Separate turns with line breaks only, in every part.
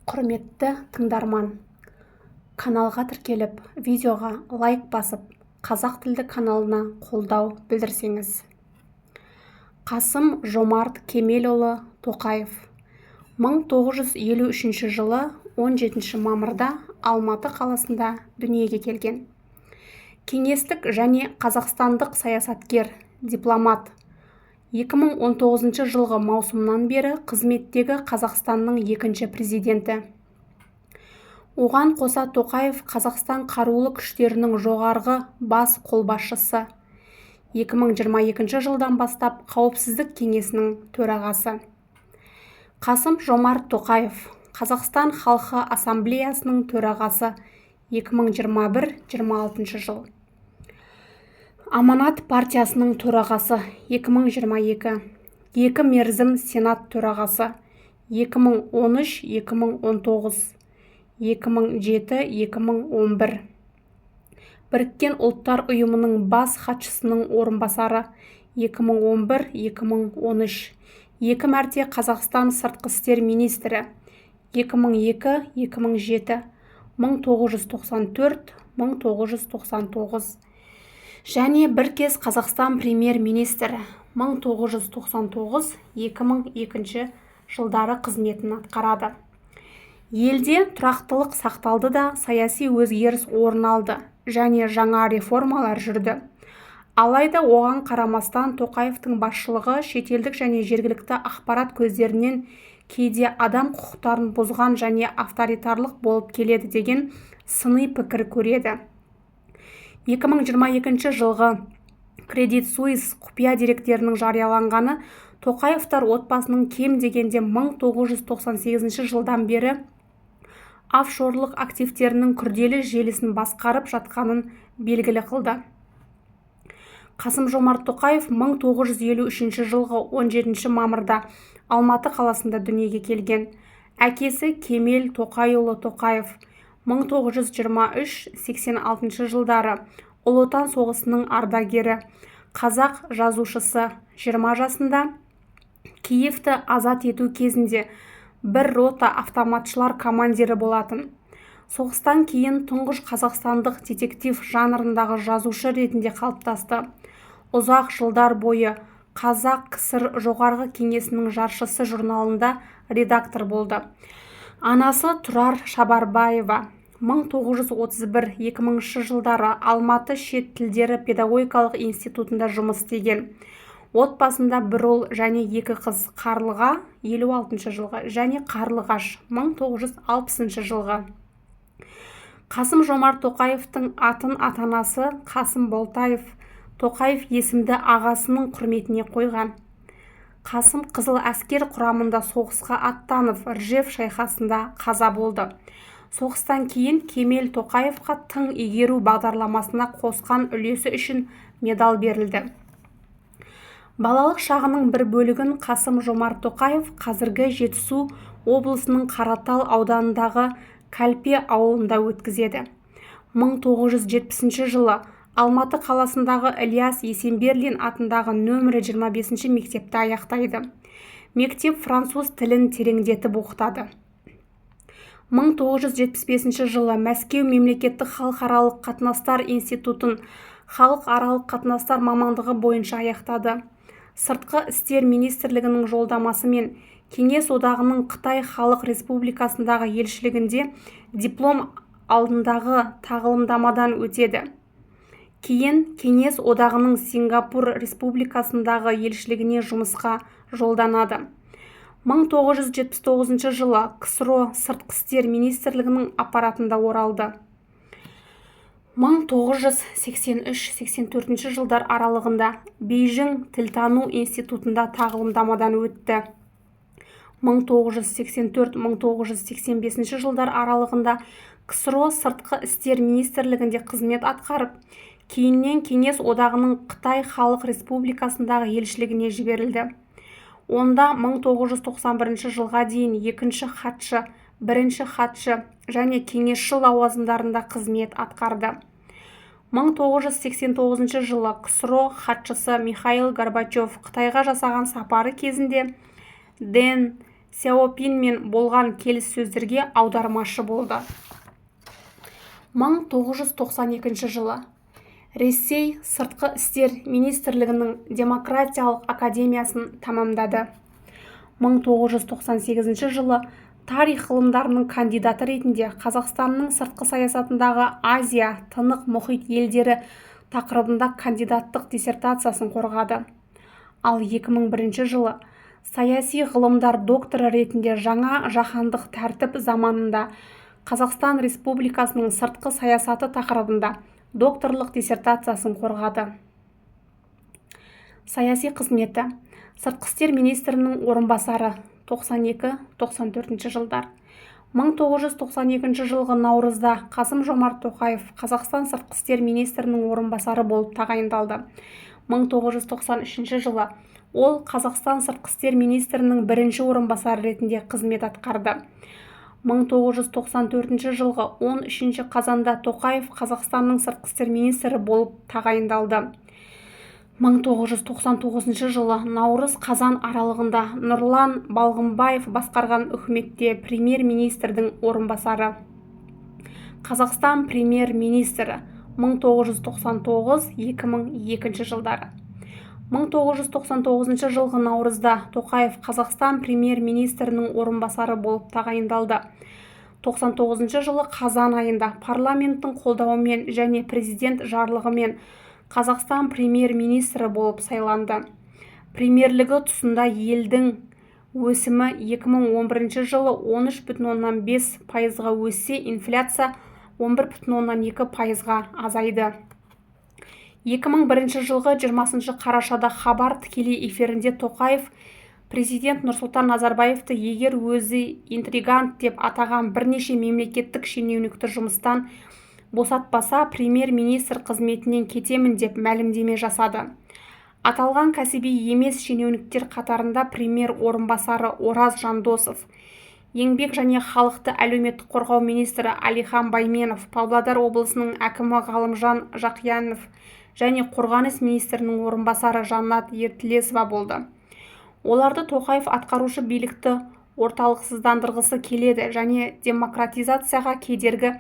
Құрметті тыңдарман, каналға тіркеліп, видеоға лайк басып, қазақ тілді каналына қолдау білдірсеңіз. Қасым Жомарт Кемелұлы Тоқаев 1953 жылы 17 мамырда Алматы қаласында дүниеге келген. Кеңестік және қазақстандық саясаткер, дипломат. 2019 жылғы маусымнан бері қызметтегі Қазақстанның екінші президенті. Оған қоса Тоқаев Қазақстан Қарулы күштерінің Жоғарғы бас қолбасшысы. 2022 жылдан бастап Қауіпсіздік кеңесінің төрағасы. Қасым Жомарт Тоқаев Қазақстан халқы ассамблеясының төрағасы 2021-26 жыл. Аманат партиясының төрағасы 2022. Екі мерзім Сенат төрағасы 2013-2019, 2007-2011. Біріккен Ұлттар Ұйымының бас хатшысының орынбасары 2011-2013. Екі мәрте Қазақстан сыртқы істер министрі 2002-2007, 1994-1999 және бір кез Қазақстан премьер-министрі 1999-2002 жылдары қызметін атқарады. Елде тұрақтылық сақталды да, саяси өзгеріс орын алды және жаңа реформалар жүрді. Алайда оған қарамастан Тоқаевтың басшылығы шетелдік және жергілікті ақпарат көздерінен кейде адам құқықтарын бұзған және авторитарлық болып келеді деген сыни пікір көреді. 2022 жылғы Credit Suisse құпия деректерінің жарияланғаны Тоқаевтар отбасының кем дегенде 1998 жылдан бері офшорлық активтерінің күрделі желісін басқарып жатқанын белгілі қылды. Қасым-Жомарт Тоқаев 1953 жылғы 17 мамырда Алматы қаласында дүниеге келген. Әкесі Кемел Тоқайұлы Тоқаев 1923-86 жылдары Ұлы Отан соғысының ардагері, қазақ жазушысы, 20 жасында Киевті азат ету кезінде бір рота автоматшылар командирі болатын. Соғыстан кейін тұңғыш қазақстандық детектив жанрындағы жазушы ретінде қалыптасты. Ұзақ жылдар бойы Қазақ КСР Жоғарғы Кеңесінің жаршысы журналында редактор болды. Анасы Тұрар Шабарбаева 1931-2000 жылдары Алматы шет тілдері педагогикалық институтында жұмыс істеген. Отбасында бір ұл және екі қыз: Қарлыға 56 жылғы және Қарлығаш 1960 жылғы. Қасым Жомарт Тоқаевтың атын ата-анасы Қасым Болтаев Тоқаев есімді ағасының құрметіне қойған. Қасым Қызыл әскер құрамында соғысқа аттанып, Ржев шайқасында қаза болды. Соғыстан кейін Кемел Тоқаевқа тың игеру бағдарламасына қосқан үлесі үшін медаль берілді. Балалық шағының бір бөлігін Қасым Жомарт Тоқаев қазіргі Жетісу облысының Қаратал ауданындағы Калпе ауылында өткізеді. 1970 жылы Алматы қаласындағы Ілияс Есенберлин атындағы нөмірі 25 мектепті аяқтайды. Мектеп француз тілін тереңдетіп оқытады. 1975 жылы Мәскеу мемлекеттік халықаралық қатынастар институтын халықаралық қатынастар мамандығы бойынша аяқтады. Сыртқы істер министрлігінің жолдамасымен Кеңес Одағының Қытай Халық Республикасындағы елшілігінде диплом алдындағы тағылымдамадан өтеді. Кейін Кеңес Одағының Сингапур Республикасындағы елшілігіне жұмысқа жолданады. 1979 жылы КСРО Сыртқы істер министрлігінің аппаратында оралды. 1983-84 жылдар аралығында Бейжің тілтану институтында тағылымдамадан өтті. 1984-1985 жылдар аралығында КСРО Сыртқы істер министрлігінде қызмет атқарып, кейіннен Кеңес Одағының Қытай Халық Республикасындағы елшілігіне жіберілді. Онда 1991 жылға дейін екінші хатшы, бірінші хатшы және кеңесші лауазымдарында қызмет атқарды. 1989 жылы КСРО хатшысы Михаил Горбачев Қытайға жасаған сапары кезінде Дэн Сяопинмен болған келіссөздерге аудармашы болды. 1992 жылы Ресей сыртқы істер министрлігінің демократиялық академиясын тәмамдады. 1998 жылы тарих ғылымдарының кандидаты ретінде Қазақстанның сыртқы саясатындағы Азия-Тынық мұхит елдері тақырыбында кандидаттық диссертациясын қорғады. Ал 2001 жылы саяси ғылымдар докторы ретінде Жаңа жаһандық тәртіп заманында Қазақстан Республикасының сыртқы саясаты тақырыбында докторлық диссертациясын қорғады. Саяси қызметі: Сыртқы істер министрінің орынбасары 92-94 жылдар. 1992 жылғы наурызда Қасым-Жомарт Тоқаев Қазақстан сыртқы істер министрінің орынбасары болып тағайындалды. 1993 жылы ол Қазақстан сыртқы істер министрінің бірінші орынбасары ретінде қызмет атқарды. 1994 жылғы 13 қазанда Тоқаев Қазақстанның сыртқы істер министрі болып тағайындалды. 1999 жылы наурыз-қазан аралығында Нұрлан Балғымбаев басқарған үкіметте премьер-министрдің орынбасары. Қазақстан премьер-министрі 1999-2002 жылдары. 1999 жылғы наурызда Тоқаев Қазақстан премьер-министрінің орынбасары болып тағайындалды. 99 жылы қазан айында парламенттің қолдауымен және президент жарлығымен Қазақстан премьер-министрі болып сайланды. Премьерлігі тұсында елдің өсімі 2011 жылы 13,5%-ға өссе, инфляция 11,2%-ға азайды. 2001 жылғы 20 қарашада Хабар тікелей эфирінде Тоқаев президент Нұрсұлтан Назарбаевты егер өзі интригант деп атаған бірнеше мемлекеттік шенеунікті жұмыстан босатпаса, премьер-министр қызметінен кетемін деп мәлімдеме жасады. Аталған кәсіби емес шенеуніктер қатарында премьер орынбасары Ораз Жандосов, Еңбек және халықты әлеуметтік қорғау министрі Алихан Байменов, Павлодар облысының әкімі Ғалымжан Жақиянов және қорғаныс министрінің орынбасары Жаннат Ертілесова болды. Оларды Тоқаев атқарушы билікті орталықсыздандырғысы келеді және демократизацияға кедергі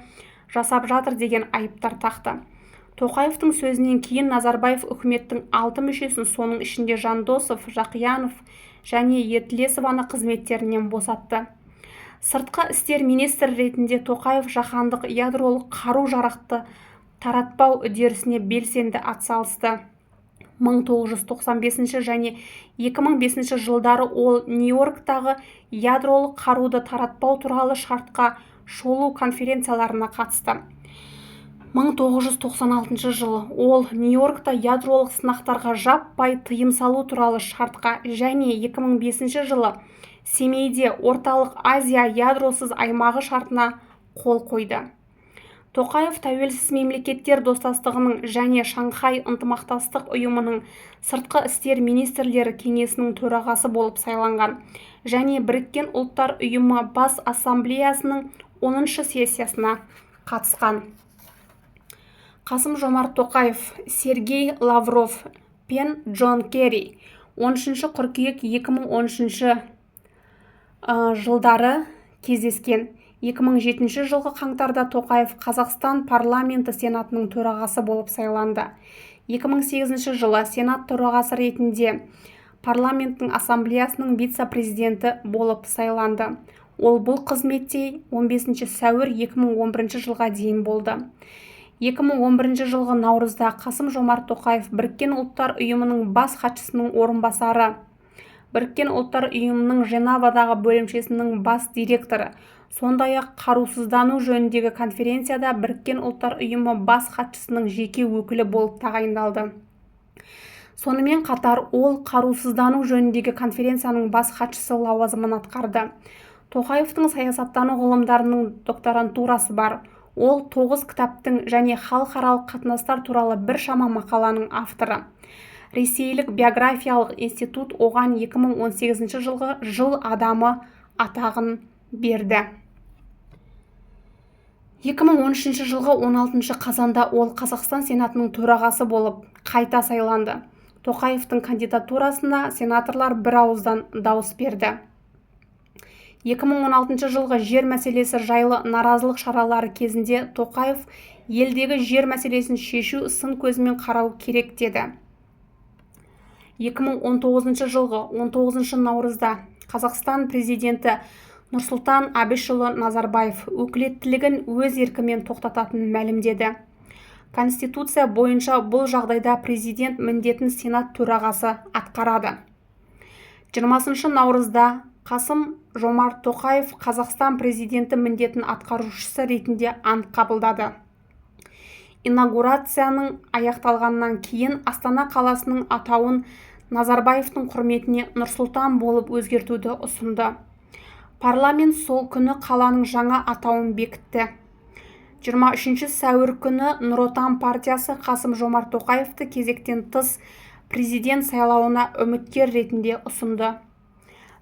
жасап жатыр деген айыптар тақты. Тоқаевтың сөзінен кейін Назарбаев үкіметтің 6 мүшесін, соның ішінде Жандосов, Жақиянов және Ертілесованы қызметтерінен босатты. Сыртқы істер министрі ретінде Тоқаев жаһандық ядролық қару-жарақты таратпау үдерісіне белсенді атсалысты. 1995 және 2005 жылдары ол Нью-Йорктағы ядролық қаруды таратпау туралы шартқа шолу конференцияларына қатысты. 1996 жылы ол Нью-Йоркта ядролық сынақтарға жаппай тыйым салу туралы шартқа және 2005 жылы Семейде Орталық Азия ядросыз аймағы шартына қол қойды. Тоқаев Тәуелсіз мемлекеттер достастығының және Шанхай ынтымақтастық ұйымының сыртқы істер министрлері кеңесінің төрағасы болып сайланған және Біріккен Ұлттар Ұйымы Бас Ассамблеясының 10-шы сессиясына қатысқан. Қасым-Жомарт Тоқаев, Сергей Лавров пен Джон Керри 13 қыркүйек 2013 жылдары кездескен. 2007 жылғы қаңтарда Тоқаев Қазақстан парламенті сенатының төрағасы болып сайланды. 2008 жылы сенат төрағасы ретінде парламенттің ассамблеясының вице-президенті болып сайланды. Ол бұл қызметте 15 сәуір 2011 жылға дейін болды. 2011 жылғы наурызда Қасым-Жомарт Тоқаев Біріккен Ұлттар Ұйымының бас хатшысының орынбасары, Біріккен Ұлттар Ұйымының Женевадағы бөлімшесінің бас директоры, сондай-ақ қарусыздану жөніндегі конференцияда Біріккен Ұлттар Ұйымы бас хатшысының жеке өкілі болып тағайындалды. Сонымен қатар ол қарусыздану жөніндегі конференцияның бас хатшысы лауазымын атқарды. Тоқаевтың саясаттану ғылымдарының докторантурасы бар. Ол 9 кітаптың және халықаралық қатынастар туралы біршама мақаланың авторы. Ресейлік биографиялық институт оған 2018 жылғы жыл адамы атағын берді. 2013 жылғы 16 қазанда ол Қазақстан Сенатының төрағасы болып қайта сайланды. Тоқаевтың кандидатурасына сенаторлар бір ауыздан дауыс берді. 2016 жылғы жер мәселесі жайлы наразылық шаралары кезінде Тоқаев елдегі жер мәселесін шешу сын көзімен қарау керек деді. 2019 жылғы 19 наурызда Қазақстан президенті Нұрсұлтан Әбішұлы Назарбаев өкілеттілігін өз еркімен тоқтататынын мәлімдеді. Конституция бойынша бұл жағдайда президент міндетін Сенат төрағасы атқарады. 20 наурызда Қасым-Жомарт Тоқаев Қазақстан президенті міндетін атқарушысы ретінде ант қабылдады. Инаугурацияның аяқталғаннан кейін Астана қаласының атауын Назарбаевтың құрметіне Нұрсұлтан болып өзгертуді ұсынды. Парламент сол күні қаланың жаңа атауын бекітті. 23 сәуір күні Нұр Отан партиясы Қасым-Жомарт Тоқаевты кезектен тыс президент сайлауына үміткер ретінде ұсынды.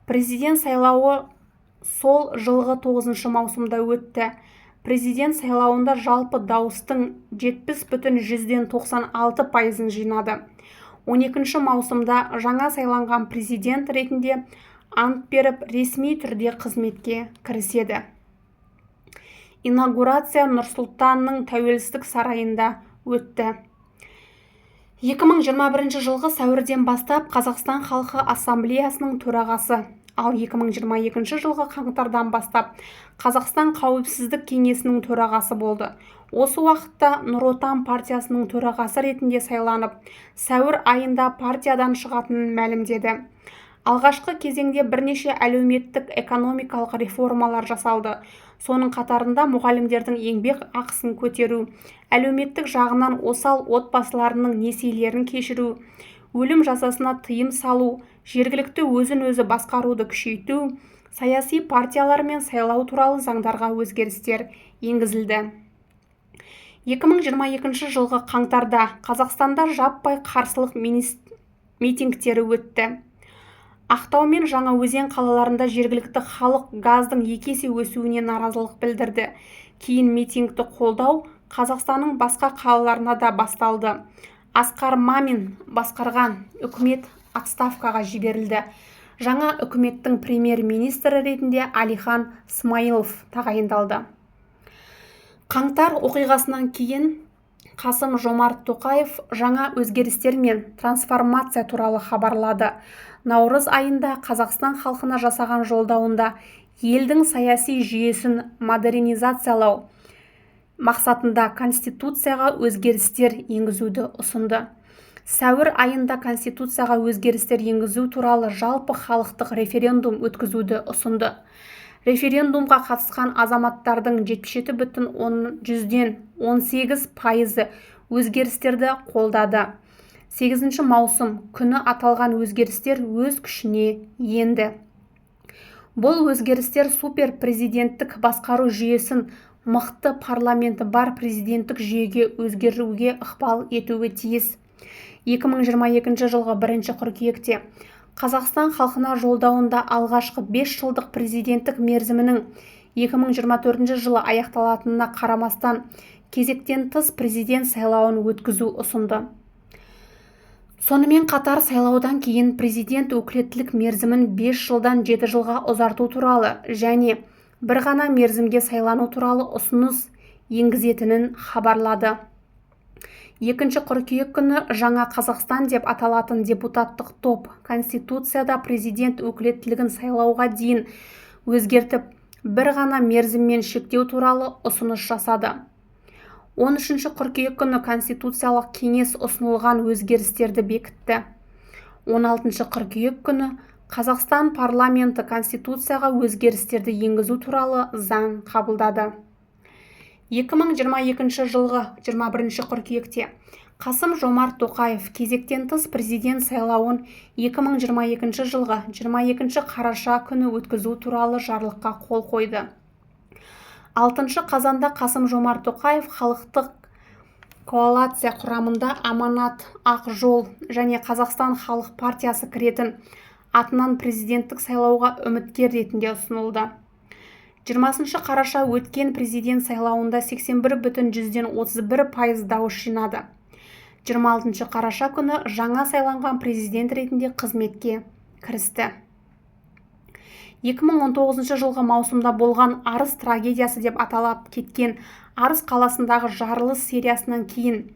Президент сайлауы сол жылғы 9 маусымда өтті. Президент сайлауында жалпы дауыстың 70,96%-ын жинады. 12 маусымда жаңа сайланған президент ретінде ант беріп, ресми түрде қызметке кіріседі. Инаугурация Нұрсұлтанның Тәуелсіздік сарайында өтті. 2021 жылғы сәуірден бастап Қазақстан халқы ассамблеясының төрағасы, ал 2022 жылғы қаңтардан бастап Қазақстан қауіпсіздік кеңесінің төрағасы болды. Осы уақытта Нұр Отан партиясының төрағасы ретінде сайланып, сәуір айында партиядан шығатынын мәлімдеді. Алғашқы кезеңде бірнеше әлеуметтік-экономикалық реформалар жасалды. Соның қатарында мұғалімдердің еңбек ақысын көтеру, әлеуметтік жағынан осал отбасыларының несиелерін кешіру, өлім жазасына тыйым салу, жергілікті өзін-өзі басқаруды күшейту, саяси партиялар мен сайлау туралы заңдарға өзгерістер енгізілді. 2022 жылғы қаңтарда Қазақстанда жаппай қарсылық митингтері өтті. Ақтау мен Жаңаөзен қалаларында жергілікті халық газдың екі есе өсуіне наразылық білдірді. Кейін митингті қолдау Қазақстанның басқа қалаларына да басталды. Асқар Мамин басқарған үкімет отставкаға жіберілді. Жаңа үкіметтің премьер-министрі ретінде Алихан Смайылов тағайындалды. Қаңтар оқиғасынан кейін Қасым-Жомарт Тоқаев жаңа өзгерістер мен трансформация туралы хабарлады. Наурыз айында Қазақстан халқына жасаған жолдауында елдің саяси жүйесін модернизациялау мақсатында Конституцияға өзгерістер енгізуді ұсынды. Сәуір айында Конституцияға өзгерістер енгізу туралы жалпы халықтық референдум өткізуді ұсынды. Референдумға қатысқан азаматтардың 77,18% өзгерістерді қолдады. 8 маусым күні аталған өзгерістер өз күшіне енді. Бұл өзгерістер суперпрезиденттік басқару жүйесін мықты парламенті бар президенттік жүйеге өзгеруге ықпал етуі тиіс. 2022 жылғы 1 қыркүйекте Қазақстан халқына жолдауында алғашқы 5 жылдық президенттік мерзімінің 2024 жылы аяқталатынына қарамастан кезектен тыс президент сайлауын өткізу ұсынды. Сонымен қатар сайлаудан кейін президент өкілеттілік мерзімін 5 жылдан 7 жылға ұзарту туралы және бір ғана мерзімге сайлану туралы ұсыныс енгізетінін хабарлады. 2 қыркүйек күні Жаңа Қазақстан деп аталатын депутаттық топ Конституцияда президент өкілеттілігін сайлауға дейін өзгертіп, бір ғана мерзіммен шектеу туралы ұсыныс жасады. 13 қыркүйек күні Конституциялық кеңес ұсынылған өзгерістерді бекітті. 16 қыркүйек күні Қазақстан парламенті Конституцияға өзгерістерді енгізу туралы заң қабылдады. 2022 жылғы 21 қыркүйекте Қасым-Жомарт Тоқаев кезектен тыс президент сайлауын 2022 жылғы 22 қараша күні өткізу туралы жарлыққа қол қойды. 6 қазанда Қасым-Жомарт Тоқаев халықтық коалиция құрамында Аманат, Ақ жол және Қазақстан халық партиясы кіретін атынан президенттік сайлауға үміткер ретінде ұсынылды. 20 қараша өткен президент сайлауында 81,31% дауыс жинады. 26 қараша күні жаңа сайланған президент ретінде қызметке кірісті. 2019 жылғы маусымда болған Арыс трагедиясы деп аталап кеткен Арыс қаласындағы жарылыс сериясынан кейін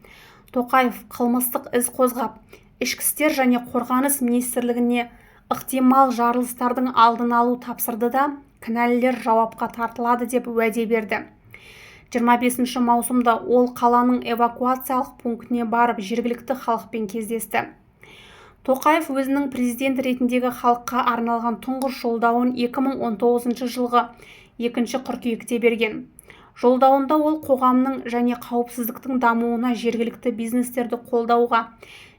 Тоқаев қылмыстық іс қозғап, Ішкі істер және Қорғаныс министрлігіне ықтимал жарылыстардың алдын алу тапсырды да, кінәлілер жауапқа тартылады деп уәде берді. 25 маусымда ол қаланың эвакуациялық пунктіне барып, жергілікті халықпен кездесті. Тоқаев өзінің президент ретіндегі халыққа арналған тұңғыш жолдауын 2019 жылғы 2 қыркүйекте берген. Жолдауында ол қоғамның және қауіпсіздіктің дамуына, жергілікті бизнестерді қолдауға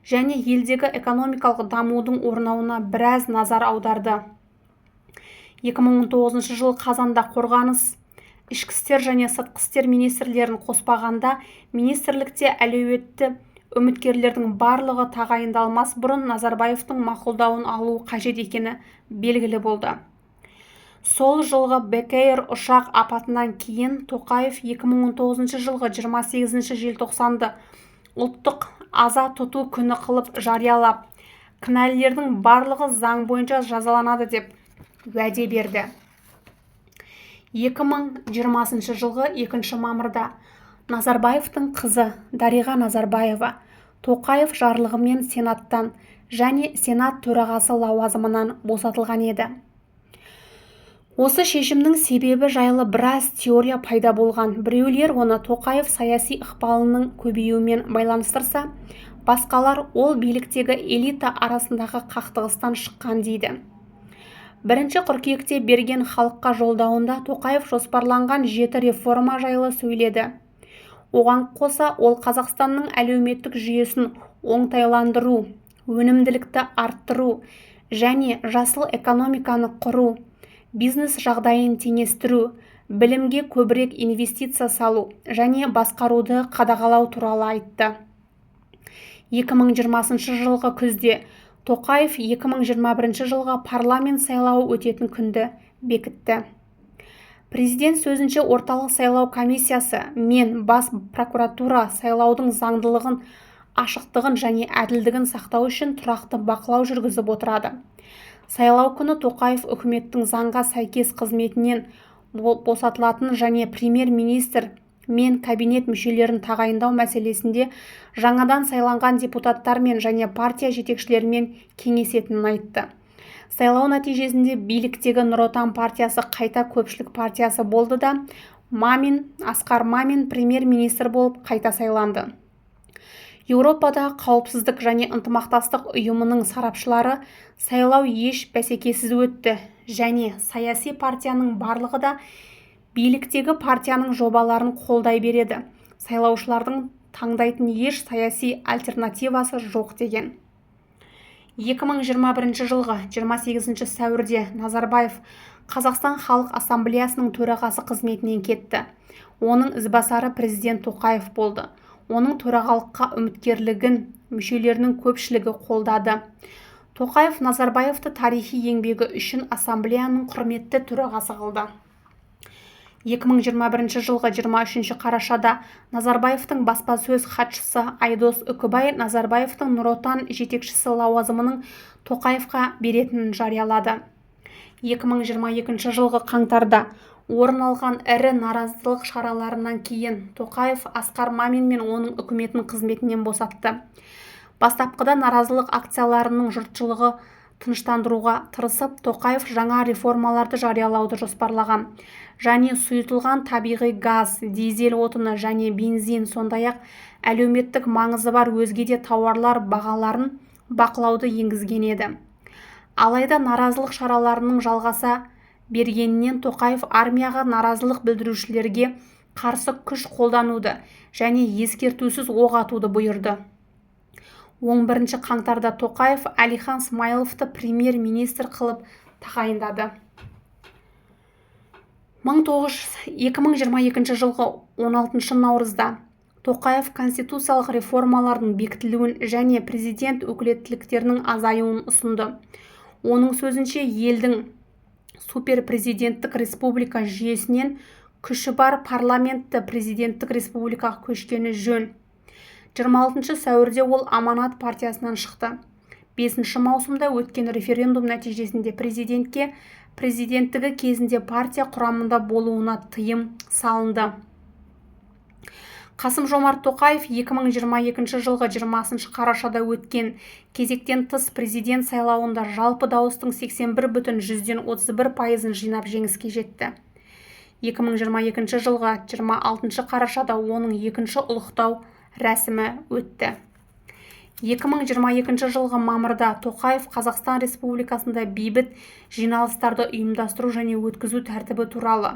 және елдегі экономикалық дамудың орнауына біраз назар аударды. 2019 жылы қазанда Қорғаныс, Ішкі істер және Сыртқы істер министрлерін қоспағанда министрлікте әлеуетті үміткерлердің барлығы тағайындалмас бұрын Назарбаевтың мақұлдауын алуы қажет екені белгілі болды. Сол жылғы Бек Эйр ұшақ апатынан кейін Тоқаев 2019 жылғы 28 желтоқсанды ұлттық аза тұту күні қылып жариялап, кінәлілердің барлығы заң бойынша жазаланады деп уәде берді. 2020 жылғы 2 мамырда Назарбаевтың қызы Дариға Назарбаева Тоқаев жарлығымен Сенаттан және Сенат төрағасы лауазымынан босатылған еді. Осы шешімнің себебі жайлы біраз теория пайда болған. Біреулер оны Тоқаев саяси ықпалының көбеюімен байланыстырса, басқалар ол биліктегі элита арасындағы қақтығыстан шыққан дейді. 1 қыркүйекте берген халыққа жолдауында Тоқаев жоспарланған 7 реформа жайлы сөйледі. Оған қоса ол Қазақстанның әлеуметтік жүйесін оңтайландыру, өнімділікті арттыру және жасыл экономиканы құру, бизнес жағдайын теңестіру, білімге көбірек инвестиция салу және басқаруды қадағалау туралы айтты. 2020 жылғы күзде Тоқаев 2021 жылғы парламент сайлауы өтетін күнді бекітті. Президент сөзінше, Орталық сайлау комиссиясы мен Бас прокуратура сайлаудың заңдылығын, ашықтығын және әділдігін сақтау үшін тұрақты бақылау жүргізіп отырады. Сайлау күні Тоқаев үкіметтің заңға сәйкес қызметінен босатылатын және премьер-министр мен кабинет мүшелерін тағайындау мәселесінде жаңадан сайланған депутаттармен және партия жетекшілерімен кеңесетінін айтты. Сайлау нәтижесінде биліктегі Нұр Отан партиясы қайта көпшілік партиясы болды да, Асқар Мамин премьер-министр болып қайта сайланды. Еуропада қауіпсіздік және ынтымақтастық ұйымының сарапшылары сайлау еш бәсекесіз өтті және саяси партияның барлығы да биліктегі партияның жобаларын қолдай береді. Сайлаушылардың таңдайтын еш саяси альтернативасы жоқ деген. 2021 жылғы 28 сәуірде Назарбаев Қазақстан Халық Ассамблеясының төрағасы қызметінен кетті. Оның ізбасары президент Тоқаев болды. Оның төрағалыққа үміткерлігін мүшелерінің көпшілігі қолдады. Тоқаев Назарбаевты тарихи еңбегі үшін ассамблеяның құрметті төрағасы қылды. 2021 жылғы 23 қарашада Назарбаевтың баспасөз хатшысы Айдос Үкібай Назарбаевтың Нұр Отан жетекшісі лауазымының Тоқаевқа беретінін жариялады. 2022 жылғы қаңтарда орын алған ірі наразылық шараларынан кейін Тоқаев Асқар Мамин мен оның үкіметін қызметінен босатты. Бастапқыда наразылық акцияларының жұртшылығы тыныштандыруға тырысып, Тоқаев жаңа реформаларды жариялауды жоспарлаған және сұйытылған табиғи газ, дизель отыны және бензин, сондай-ақ әлеуметтік маңызы бар өзге де тауарлар бағаларын бақылауды енгізген еді. Алайда наразылық шараларының жалғаса бергенінен Тоқаев армияға наразылық білдірушілерге қарсы күш қолдануды және ескертусіз оқ атуды бұйырды. 11 қаңтарда Тоқаев Әлихан Смайыловты премьер-министр қылып тағайындады. 2022 жылғы 16 наурызда Тоқаев конституциялық реформалардың бекітілуін және президент өкілеттіктерінің азаюын ұсынды. Оның сөзінше, елдің суперпрезиденттік республика жүйесінен күші бар парламентті президенттік республикаға көшкені жөн. 26 сәуірде ол Аманат партиясынан шықты. 5 маусымда өткен референдум нәтижесінде президентке Президенттігі кезінде партия құрамында болуына тыйым салынды. Қасым-Жомарт Тоқаев 2022 жылғы 20 қарашада өткен кезектен тыс президент сайлауында жалпы дауыстың 81,31%-ын жинап жеңіске жетті. 2022 жылғы 26 қарашада оның екінші ұлықтау рәсімі өтті. 2022 жылғы мамырда Тоқаев Қазақстан Республикасында бейбіт жиналыстарды ұйымдастыру және өткізу тәртібі туралы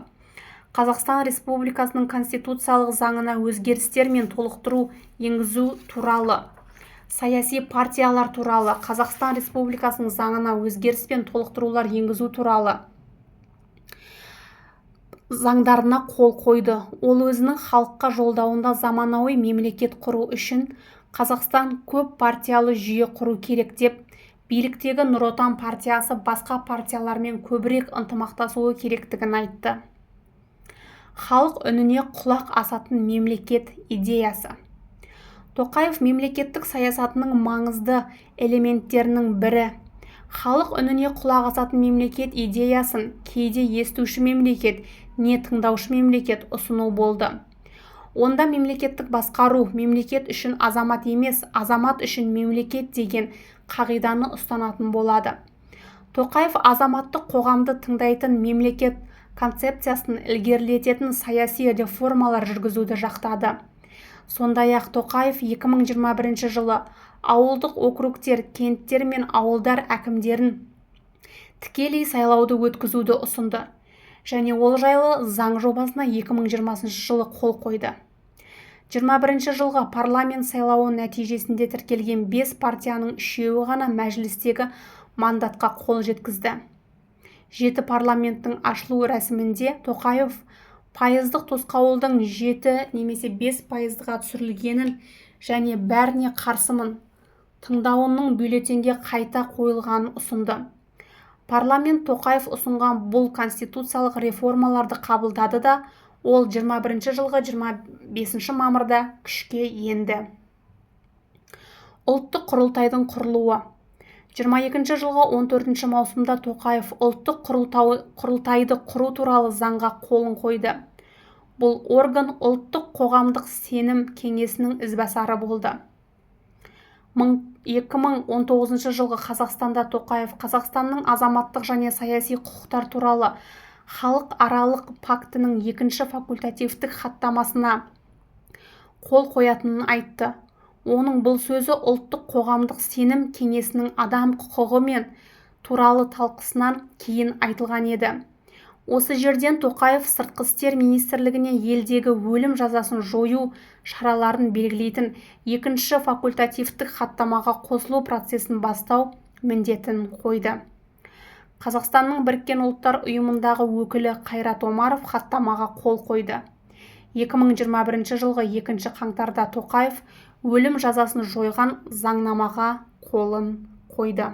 Қазақстан Республикасының Конституциялық заңына өзгерістер мен толықтыру енгізу туралы Саяси партиялар туралы Қазақстан Республикасының заңына өзгеріс пен толықтырулар енгізу туралы заңдарына қол қойды. Ол өзінің халыққа жолдауында заманауи мемлекет құру үшін Қазақстан көп партиялы жүйе құру керек деп, биліктегі Нұр Отан партиясы басқа партиялармен көбірек ынтымақтасуы керектігін айтты. Халық үніне құлақ асатын мемлекет идеясы. Тоқаев мемлекеттік саясатының маңызды элементтерінің бірі халық үніне құлақ асатын мемлекет идеясын кейде естуші мемлекет, не тыңдаушы мемлекет ұсыну болды. Онда мемлекеттік басқару мемлекет үшін азамат емес, азамат үшін мемлекет деген қағиданы ұстанатын болады. Тоқаев азаматтық қоғамды тыңдайтын мемлекет концепциясын ілгерілететін саяси реформалар жүргізуді жақтады. Сондай-ақ Тоқаев 2021 жылы ауылдық округтер, кенттер мен ауылдар әкімдерін тікелей сайлауды өткізуді ұсынды және ол жайлы заң жобасына 2020 жылы қол қойды. 21 жылғы парламент сайлауы нәтижесінде тіркелген 5 партияның үшеуі ғана мәжілістегі мандатқа қол жеткізді. Жеті парламенттің ашылу рәсімінде Тоқаев пайыздық тосқауылдың 7 немесе 5 пайызға түсірілгенін және бәріне қарсымын тыңдауының бюллетенге қайта қойылғанын ұсынды. Парламент Тоқаев ұсынған бұл конституциялық реформаларды қабылдады да, ол 21 жылғы 25 мамырда күшке енді. Ұлттық құрылтайдың құрылуы. 22 жылғы 14 маусымда Тоқаев ұлттық құрылтайды құру туралы заңға қолын қойды. Бұл орган ұлттық қоғамдық сенім кеңесінің ізбасары болды. 2019 жылғы Қазақстанда Тоқаев Қазақстанның азаматтық және саяси құқықтар туралы халықаралық пактінің екінші факультативтік хаттамасына қол қоятынын айтты. Оның бұл сөзі ұлттық қоғамдық сенім кеңесінің адам құқығы мен туралы талқысынан кейін айтылған еді. Осы жерден Тоқаев Сыртқы істер министрлігіне елдегі өлім жазасын жою шараларын белгілейтін екінші факультативтік хаттамаға қосылу процесін бастау міндетін қойды. Қазақстанның Біріккен Ұлттар Ұйымындағы өкілі Қайрат Омаров хаттамаға қол қойды. 2021 жылғы 2 қаңтарда Тоқаев өлім жазасын жойған заңнамаға қолын қойды.